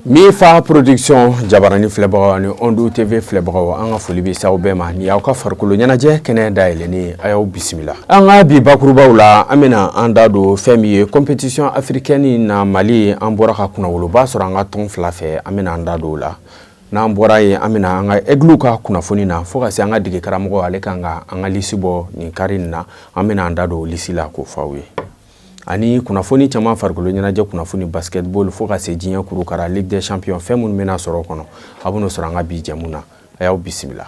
Mifa Production jabarani filɛbagaw ani Ondu TV filɛbagaw, an ka foli bɛ s'aw bɛɛ ma. Ni y'aw ka farikolo ɲɛnajɛ kɛnɛ dayɛlɛnnen, a y'aw bisimila. An ka bi bakurubaw la, an bɛna an da don fɛn min ye compétition africaine na. Mali, an bɔra ka kunnawoloba sɔrɔ an ka tɔn fila fɛ, an bɛna an da don o la. N'an bɔra yen, an bɛna an ka Aigles ka kunnafoni na, fo ka se an ka dege karamɔgɔ, ale kan ka an ka liste bɔ nin kari nin na. An bɛna an da don o liste la k'o fɔ aw ye, ani kunnafoni caman, farikolo ɲɛnajɛ kunnafoni, basketball, fo ka se diɲɛ kurukara, Ligue des champions, fɛn minnu bɛna sɔrɔ o kɔnɔ, a bɛn'o sɔrɔ an ka bi jɛmu na. A y'aw bisimila.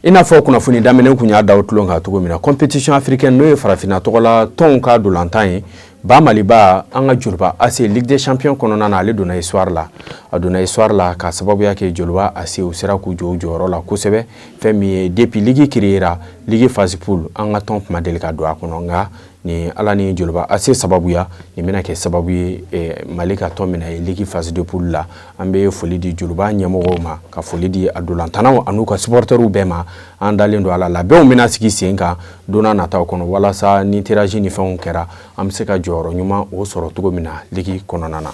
I n'a fɔ kunnafoni daminɛ kun y'a da aw tulon kan cogo min na, compétition africaine, n'o ye farafinna tɔgɔla tɔnw ka dolantan ye, ba Maliba, an ka Joliba AC, Ligue des champions kɔnɔna na, ale donna histoire la. A donna histoire la ka sababuya kɛ Joliba AC, u sera k'u jɔ u jɔyɔrɔ la kosɛbɛ. Fɛn min ye, depuis ligue créera, ligue phase poule, an ka tɔn kuma deli ka don a kɔnɔ, nka ni Ala ni Joliba AC sababuya, nin bɛna kɛ sababu ye Mali ka tɔn minɛ ye ligue phase de poule la. An bɛ foli di Joliba ɲɛmɔgɔw ma, ka foli di a dolantanaw an'u ka supporteriw bɛɛ ma. An dalen don a la, labɛnw bɛna sigi sen kan don n'a nataw kɔnɔ, walasa ni tirage ni fɛnw kɛra, an bɛ se ka jɔyɔrɔ ɲuman o sɔrɔ cogo min na ligue kɔnɔna na.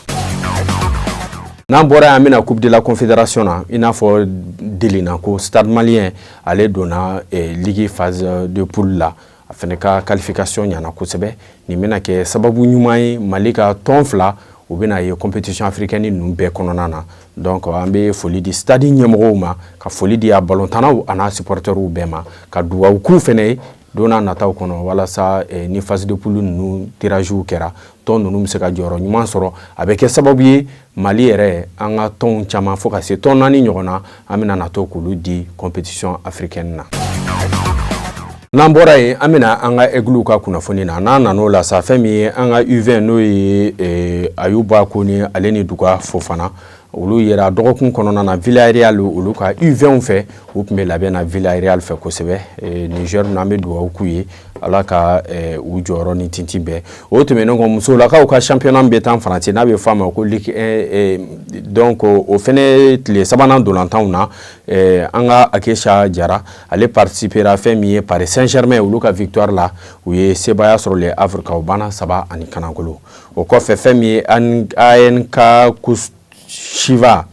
N'an bɔra yan, an bɛna Coupe de la Confédération na. I n'a fɔ delina ko Stade Malien, ale donna ligue phase de poule la, a fana ka qualification ɲana kosɛbɛ. Nin bɛna kɛ sababu ɲuman ye, Mali ka tɔn fila, u bɛna ye compétition africaine ninnu bɛɛ kɔnɔna na. Donc an bɛ foli di stade ɲɛmɔgɔw ma, ka foli di a balontannaw a n'a supporteriw bɛɛ ma, ka dugawu k'u fana ye don n'a nataw kɔnɔ, walasa ni phase de poule ninnu tirage kɛra, tɔn ninnu bɛ se ka jɔyɔrɔ ɲuman sɔrɔ. A bɛ kɛ sababu ye, Mali yɛrɛ, an ka tɔnw caman, fo ka se tɔn naani ɲɔgɔn na, an bɛna na to k'olu di compétition africaine na. N'an bɔra yen, an bɛna an ka Aigles ka kunnafoni na. N'an nan'o la sa, fɛn min ye an ka U20, n'o ye Ayuba Kone, ale ni Duga Fofana, olu yera dɔgɔkun kɔnɔna na Villarreal, olu ka U20 fɛ. U tun bɛ labɛn na Villarreal fɛ kosɛbɛ. Niger an bɛ dugawu k'u ye, Ala ka u jɔyɔrɔ ni tintin bɛɛ. O tɛmɛnen kɔ, musolakaw ka championnat bɛ taa Faransi, n'a bɛ f'a ma ko Ligue 1. Donc o fɛnɛ tile sabanan dolantanw na, an ka Akesha Jara, ale participera fɛn min ye Paris Saint-Germain, olu ka victoire la. U ye sebaaya sɔrɔ Le Havre kan, o banna 3-1. O kɔfɛ, fɛn min ye ANK Shiva,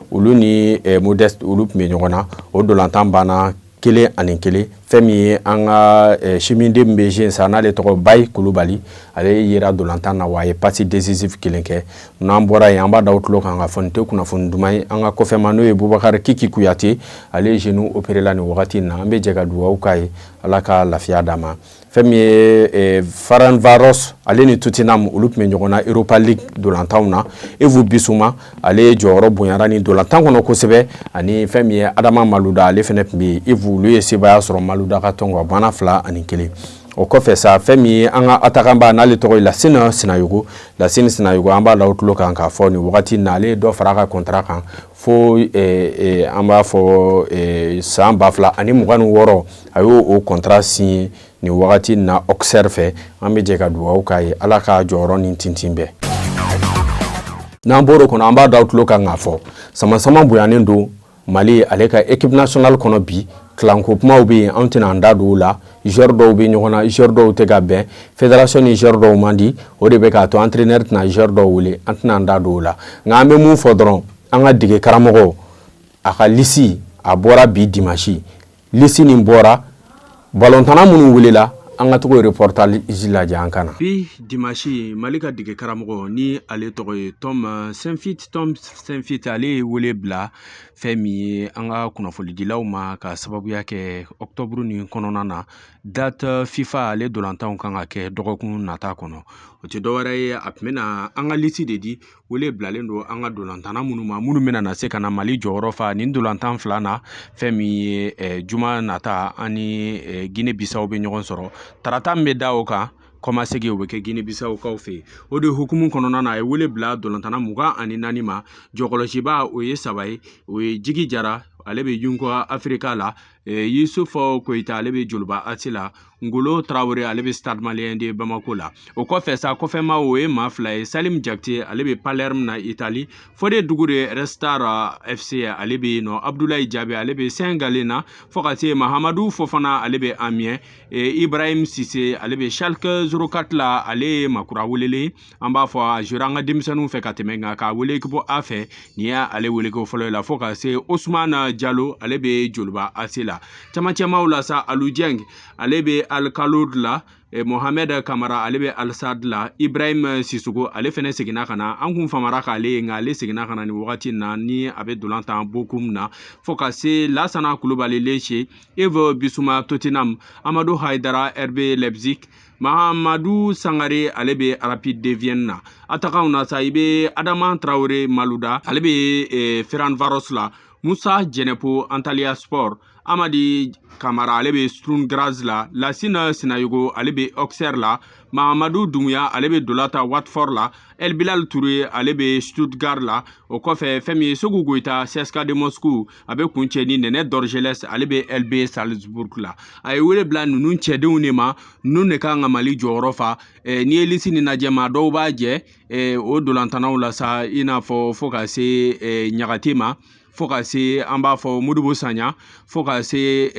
olu ni Modeste, olu tun bɛ ɲɔgɔn na, o dolantan banna 1-1. Fɛn min ye an ka simiden min bɛ zen sa, n'ale tɔgɔ Bayi Kulubali, ale yera dolantan na, wa a ye passe décisive kelen kɛ. N'an bɔra yen, an b'a da o tulo kan k'a fɔ nin tɛ kunnafoni duman ye. An ka kɔfɛma, n'o ye Bubakari Kiki Kuyate, ale ye genou opéré la nin wagati in na. An bɛ jɛ ka dugawu k'a ye, Ala ka lafiya d'a ma. Fɛn min ye Ferencvaros, ale ni Tottenham, olu tun bɛ ɲɔgɔn na Europa League dolantanw na. Yves Bissouma, ale jɔyɔrɔ bonyara ni dolantan kɔnɔ kosɛbɛ, ani fɛn min ye Adama Maluda, ale fɛnɛ tun bɛ yen. Yves, olu ye sebaaya sɔrɔ Maluda ka tɔn kan, banna 2-1. O kɔfɛ sa, fɛn min ye an ka attaquant, n'ale tɔgɔ ye Lasine Sinayogo, Lasine Sinayogo, an b'a la o tulo kan k'a fɔ nin wagati in na, ale ye dɔ fara a ka contrat kan fo an b'a fɔ san 2026. A y'o o contrat signé nin wagati in na Auxerre fɛ. An bɛ jɛ ka dugawu k'a ye, Ala ka jɔyɔrɔ ni tintin bɛɛ. N'an bɔr'o kɔnɔ, an b'a da aw tulo kan k'a fɔ sama-sama bonyanen don Mali, ale ka équipe nationale kɔnɔ bi. Kilanko kumaw bɛ yen, anw tɛna an da don o la. Joueur dɔw bɛ ɲɔgɔn na, joueur dɔw tɛ ka bɛn, fédération ni joueur dɔw man di, o de bɛ k'a to entraîneur tɛna joueur dɔw wele. An tɛna an da don o la, nka an bɛ mun fɔ dɔrɔn, an ka dege karamɔgɔ, a ka liste a bɔra bi dimanche. Liste nin bɔra, balontanna minnu welela, an ka togo reportage lajɛ, an kana. Bi dimanche, Mali ka dege karamɔgɔ, ni ale tɔgɔ ye Tom Saintfiet, Tom Saintfiet, ale ye wele bila fɛn min ye an ka kunnafonidilaw ma, ka sababuya kɛ octobre nin kɔnɔna na, date FIFA, ale dolantanw kan ka kɛ dɔgɔkun nata kɔnɔ. O tɛ dɔwɛrɛ ye, a tun bɛna an ka liste de di. Wele bilalen don an ka dolantanna minnu ma, minnu bɛna na se ka na Mali jɔyɔrɔ fa nin dolantan fila na. Fɛn min ye, juma nata, an ni Guinée Bissau bɛ ɲɔgɔn sɔrɔ. Tarata min bɛ da o kan, kɔmasegin, o bɛ kɛ Guinée Bissau kaw fɛ yen. O de hukumu kɔnɔna na, a ye wele bila dolantanna 24 ma. Jɔkɔlɔsiba, o ye saba ye, o ye Jigi Jara. ale bɛ Young Africa la, Yusuf Koyita, ale bɛ Joliba AC la, Ngolo Traoré, ale bɛ Stade Malien de Bamako la. O kɔfɛ sa, kɔfɛma, o ye maa fila ye: Salim Jakite, ale bɛ Palerme na Italie, Fode Dugure, Red Star FC, ale bɛ yen nɔ, Abdoulaye Jabe, ale bɛ Saint-Gallen na, fo ka se Mahamadu Fofana, ale bɛ Amiens, Ibrahim Sise, ale bɛ Schalke 04 la. Ale ye makura welelen, an b'a fɔ a jouera an ka denmisɛnninw fɛ ka tɛmɛ, nka k'a wele équipe A fɛ, nin y'ale wele ko fɔlɔ la, fo ka se Ousmane Diallo, ale bɛ Joliba AC la. Camancɛmaw la sa, Alu Jeng, ale bɛ Al Kholood la, Mohamed Kamara, ale bɛ Al Sadd la, Ibrahim Sissoko, ale fɛnɛ seginna ka na, an kun famara k'ale ye, nka ale seginna ka na nin wagati na ni a bɛ dolan tan Bokum na, fo ka se Lasana Kulubali, Lecce, Yves Bissouma, Tottenham, Amadou Haidara, RB Leipzig, Mahamadou Sangare, ale bɛ Rapid de Vienne na. Attaquantw na sa, i bɛ Adama Traoré Malouda, ale bɛ Ferencvaros la, Musa Jɛnɛpo, Antalya Sport, Amadi Kamara, ale bɛ Sturm Graz la, Lasina Sinayogo, ale bɛ Auxerre la, Mahamadu Dumuya, ale bɛ Dolata Watford la, El Bilal Touré, ale bɛ Stuttgart la. O kɔfɛ, fɛn min ye Segu Goyita, CSKA de Moscou, a bɛ kuncɛ ni Nɛnɛ Dorgeles, ale bɛ LB Salzburg la. A ye wele bila ninnu cɛdenw de ma, ninnu de kan ka Mali jɔyɔrɔ fa. N'i ye liste nin lajɛ, maa dɔw b'a jɛ o dolantanaw la sa, i n'a fɔ fo ka se Ɲagate ma, fo ka se an b'a fɔ Modibo Sanya, fo ka se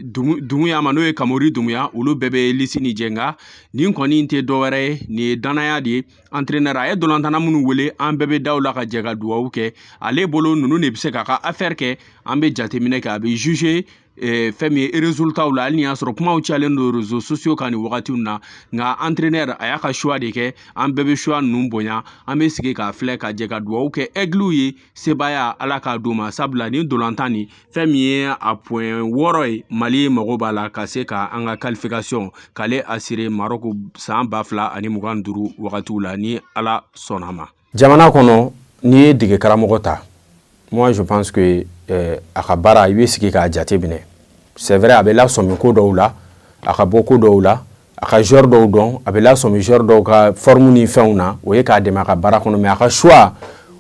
Dumuya ma, n'o ye Kamori Dumuya, olu bɛɛ bɛ liste nin jɛ. Nka nin kɔni tɛ dɔwɛrɛ ye, nin ye danaya de ye. Entraîneur a ye dolantana minnu wele, an bɛɛ bɛ da la ka jɛ ka dugawu kɛ. Ale bolo, ninnu de bɛ se k'a ka affaire kɛ. An bɛ jateminɛ kɛ, a bɛ juger fɛn min ye résultat la. Hali ni y'a sɔrɔ kumaw cayalen don réseaux sociaux kan nin wagatiw na, nka entraîneur a y'a ka choix de kɛ. An bɛɛ bɛ choix ninnu bonya. An bɛ sigi k'a filɛ ka jɛ ka dugawu kɛ Aiglew ye, sebaaya Ala k'a d'u ma, sabula nin dolantan nin, fɛn min ye a point 6 ye, Mali mago b'a la ka se ka an ka qualification k'ale assurer Maroc san 2025 wagatiw la, ni Ala sɔnna ma. Jamana kɔnɔ, n'i ye dege karamɔgɔ ta, moi je pense que a ka baara, i bɛ sigi k'a jate minɛ. C'est vrai, a bɛ lasɔmi ko dɔw la, a ka bɔ ko dɔw la, a ka joueur dɔw dɔn, a bɛ lasɔmi joueur dɔw ka forme ni fɛnw na, o ye k'a dɛmɛ a ka baara kɔnɔ. Mais a ka choix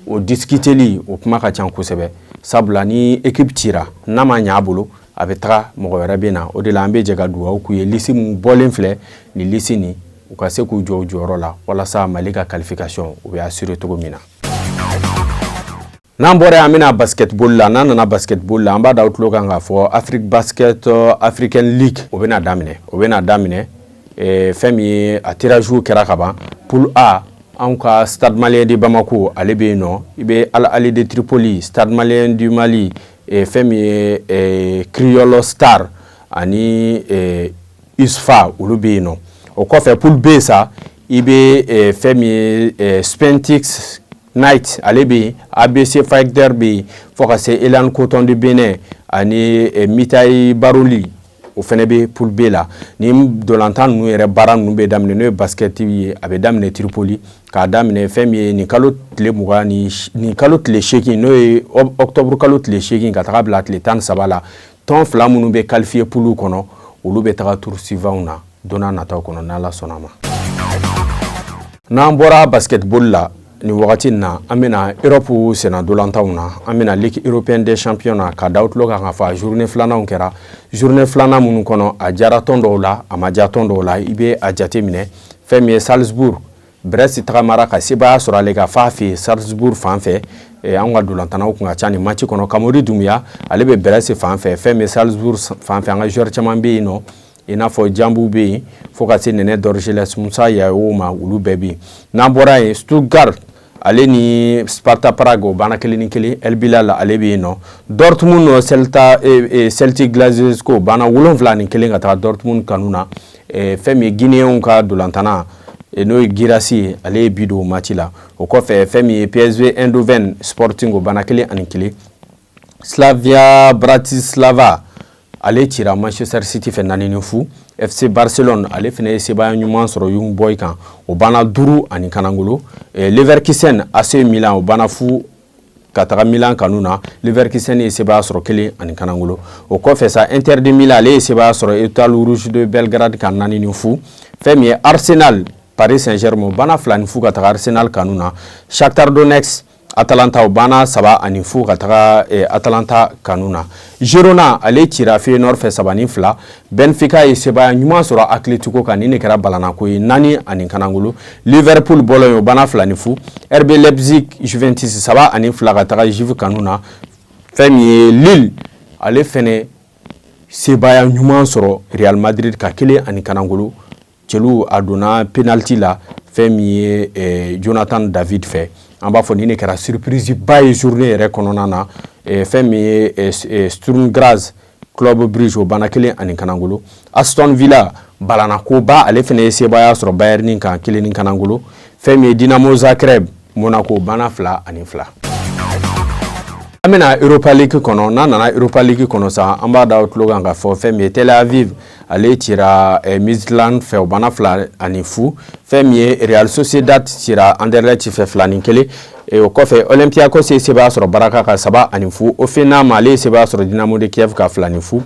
o discuteli, o kuma ka ca kosɛbɛ, sabula ni équipe cira, n'a ma ɲɛ a bolo, a bɛ taga, mɔgɔ wɛrɛ bɛ na. O de la, an bɛ jɛ ka dugawu k'u ye. Liste mun bɔlen filɛ nin, liste nin, u ka se k'u jɔ u jɔyɔrɔ la walasa Mali ka qualification u bɛ assurer cogo min na. N'an bɔra yen, an bɛna basketball la. N'an nana basketball la, an b'a da aw tulo kan k'a fɔ Afrique Basket African League, o bɛna daminɛ, o bɛna daminɛ. Fɛn min ye a tirage kɛra ka ban. Poule A, anw ka Stade Malien de Bamako, ale bɛ yen nɔ, i bɛ Al Ahly de Tripoli, Stade Malien du Mali, fɛn min ye Kriol Star ani USFA, olu bɛ yen nɔ. O kɔfɛ, poule B sa, i bɛ fɛn min ye Spintix Knight, ale bɛ yen, ABC Fighter bɛ yen, fo ka se Elan Coton de Benin ani Mitayi Baroli, o fana bɛ poule B la. Ni dolantan ninnu yɛrɛ baara ninnu bɛ daminɛ, n'o ye basket ye, a bɛ daminɛ Tripoli k'a daminɛ fɛn min ye nin kalo tile 20 ni nin kalo tile 8, n'o ye octobre kalo tile 8, ka taga bila tile 13 la. Tɔn fila minnu bɛ qualifier poule kɔnɔ, olu bɛ taga tour suivant na don n'a nataw kɔnɔ, n'Ala sɔnna a ma. N'an bɔra basketball la nin wagati in na, an bɛna Europe senna dolantanw na. An bɛna Ligue européenne des champions na, ka da aw tulo kan k'a fɔ a journée filananw kɛra. Journée filanan minnu kɔnɔ, a diyara tɔn dɔw la, a ma diya tɔn dɔw la. I bɛ a jate minɛ, fɛn min ye Salzbourg, Brest tagamara ka sebaaya sɔrɔ ale ka f'a fɛ yen Salzbourg fan fɛ. Anw ka dolantanaw kun ka ca nin match kɔnɔ. Kamori Dumuya, ale bɛ Brest fan fɛ. Fɛn min ye Salzbourg fan fɛ, an ka joueur caman bɛ yen nɔ, i n'a fɔ Jambu bɛ yen, fo ka se Nɛnɛ Dorgeles, Musa Yawo ma, olu bɛɛ bɛ yen. N'an bɔra yen, Stuttgart, ale ni Sparta Prague, o banna 1-1. El Bilal, ale bɛ yen nɔ. Dortmund, Celta, Celtic Glasgow banna 7-1 ka taga Dortmund kanu na. Fɛn min ye Guinéenw ka dolantana, n'o ye Girassi ye, ale ye bi don o match la. O kɔfɛ, fɛn min ye PSV Eindhoven, Sporting, o banna 1-1. Slavia Bratislava, ale cira Manchester City fɛ 4-0. FC Barcelone, ale fana ye sebaaya ɲuman sɔrɔ Young Boy kan, o banna 5-0. Leverkusen, AC Milan, o banna fu ka taga Milan kanu na. Leverkusen ye sebaaya sɔrɔ 1-0. O kɔfɛ sa, Inter de Milan, ale ye sebaaya sɔrɔ Étoile Rouge de Belgrade kan 4-0. Fɛn min ye Arsenal, Paris Saint-Germain, o banna 2-0 ka taga Arsenal kanu na. Shakhtar Donetsk Atalanta o banna 3-0 ka taga Atalanta kanu na. Girona ale cira Feyenoord fɛ 3-2. Benfica ye sebaaya ɲuman sɔrɔ Atletico kan, nin de kɛra balanako ye 4-1. Liverpool bɔlen o banna 2-0. RB Leipzig Juventus 3-2 ka taga Juve kanu na. Fɛn min ye Lille, ale fɛnɛ sebaaya ɲuman sɔrɔ Real Madrid ka 1-0. Cɛlu a donna penalty la fɛn min ye Jonathan David fɛ. An b'a fɔ nin de kɛra surprise ba ye journée yɛrɛ kɔnɔna na. Fɛn min ye Sturm Graz Club Brugge, o banna 1-0. Aston Villa balanakoba, ale fana ye sebaaya sɔrɔ Bayern kan 1-0. Fɛn min ye Dinamo Zagreb Monaco, banna 2-2. An bɛna Europa League kɔnɔ. N'an nana Europa League kɔnɔ sa, an b'a da tulo kan k'a fɔ fɛn min ye Tel Aviv, ale cira Midtjylland fɛ, o banna 2-0. Fɛn min ye Real Sociedad cira Anderlecht fɛ 2-1. O kɔfɛ Olympiakos ye sebaaya sɔrɔ Braga ka 3-0. Hoffenheim ale ye sebaaya sɔrɔ Dynamo de Kiev ka 2-0.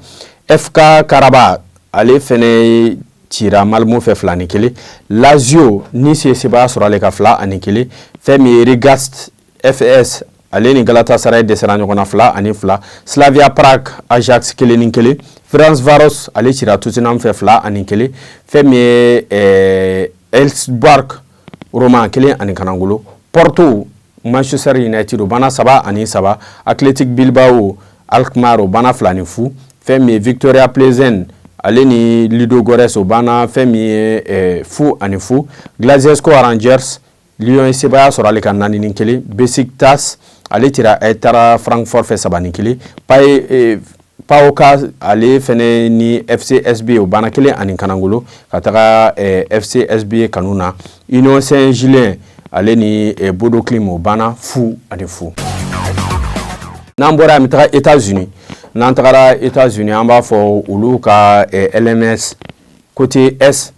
FK Qarabağ ale fɛnɛ cira Malmo fɛ 2-1. Lazio Nice ye sebaaya sɔrɔ ale ka 2-1. Fɛn min ye Rigas FS, ale ni Galatasaray dɛsɛra ɲɔgɔn na 2-2. Slavia Prague Ajax 1-1. Ferencvaros ale cira Tottenham fɛ 2-1. Fɛn min ye Elfsborg Roma 1-0. Porto Manchester United, o banna 3-3. Athletic Bilbao Alkmaar, o banna 2-0. Fɛn min ye Victoria Plzen ale ni Ludogorets, o banna fɛn min ye 0-0. Glasgow Rangers Lyon ye sebaaya sɔrɔ ale ka 4-1. Besiktas ale cira Eintracht Francfort fɛ 3-1. PAOK ale fɛnɛ ni FCSB, o banna 1-0 ka taga FCSB kanu na. Union Saint-Gilloise ale ni Bodo Glimt, o banna 0-0. N'an bɔra, an bɛ taga États-Unis. N'an tagara États-Unis, an b'a fɔ olu ka MLS côté Est,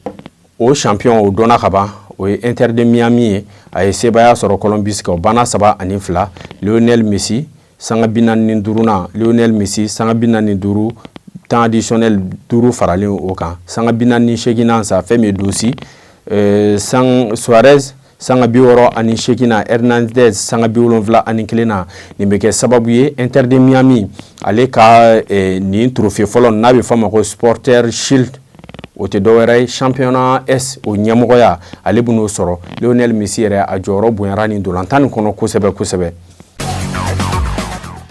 o champion o dɔnna ka ban, o ye Inter de Miami ye. A ye sebaaya sɔrɔ Columbus kan, o banna 3-2. Lionel Messi sanga 45nan, Lionel Messi sanga 45, temps additionnel 5 faralen o kan, sanga 48nan sa, fɛn min ye Dosi sang Suarez sanga 68nan, Hernandez sanga 71 na. Nin bɛ kɛ sababu ye Inter de Miami ale ka nin trophée fɔlɔ n'a bɛ fɔ a ma ko Supporter Shield, o tɛ dɔwɛrɛ ye championnat Est o ɲɛmɔgɔya, ale bɛn'o sɔrɔ. Lionel Messi yɛrɛ a jɔyɔrɔ bonyara nin ntolantan nin kɔnɔ kosɛbɛ kosɛbɛ.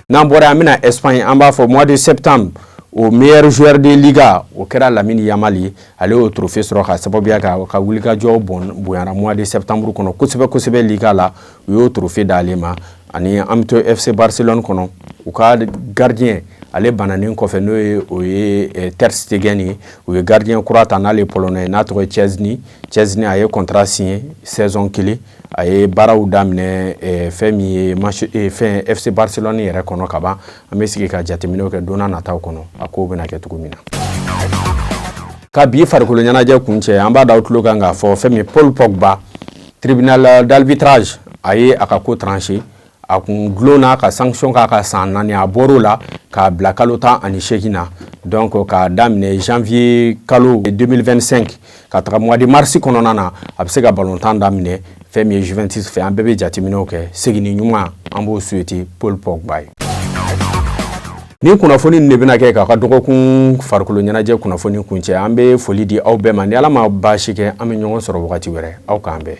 N'an bɔra, an bɛna Espagne. An b'a fɔ mois de septembre, o meilleur joueur de Liga, o kɛra Lamine Yamal ye. Ale y'o trophée sɔrɔ ka sababuya kɛ ka wulikajɔ bonyara mois de septembre kɔnɔ kosɛbɛ kosɛbɛ Liga la, u y'o trophée d'ale ma. Ani an bɛ to FC Barcelone kɔnɔ, u ka gardien ale bananen kɔfɛ, n'o ye o ye Ter Stegen ye, u ye gardien kura ta n'ale polonais n'a tɔgɔ ye Szczesny. Szczesny a ye contrat signé saison kelen, a ye baaraw daminɛ fɛn min ye fɛn FC Barcelone yɛrɛ kɔnɔ ka ban. An bɛ sigi ka jateminɛw kɛ don n'a nataw kɔnɔ, a kow bɛna kɛ cogo min na. Ka bi farikolo ɲɛnajɛ kuncɛ, an b'a da aw tulo kan k'a fɔ fɛn min ye Paul Pogba, tribunal d'arbitrage a ye a ka ko tranché. A kun dulonna ka sanction k'a ka san 4, a bɔr'o la k'a bila kalo 18 na. Donc k'a daminɛ janvier kalo 2025 ka taga mois de mars kɔnɔna na, a bɛ se ka balontan daminɛ fɛn min ye Juventus fɛ. An bɛɛ bɛ jateminɛw kɛ, seginni ɲuman an b'o souhaiter Paul Pogba ye. Nin kunnafoni de bɛna kɛ k'a ka dɔgɔkun farikolo ɲɛnajɛ kunnafoni kuncɛ. An bɛ foli di aw bɛɛ ma. Ni Ala ma baasi kɛ, an bɛ ɲɔgɔn sɔrɔ wagati wɛrɛ. Aw k'an bɛn.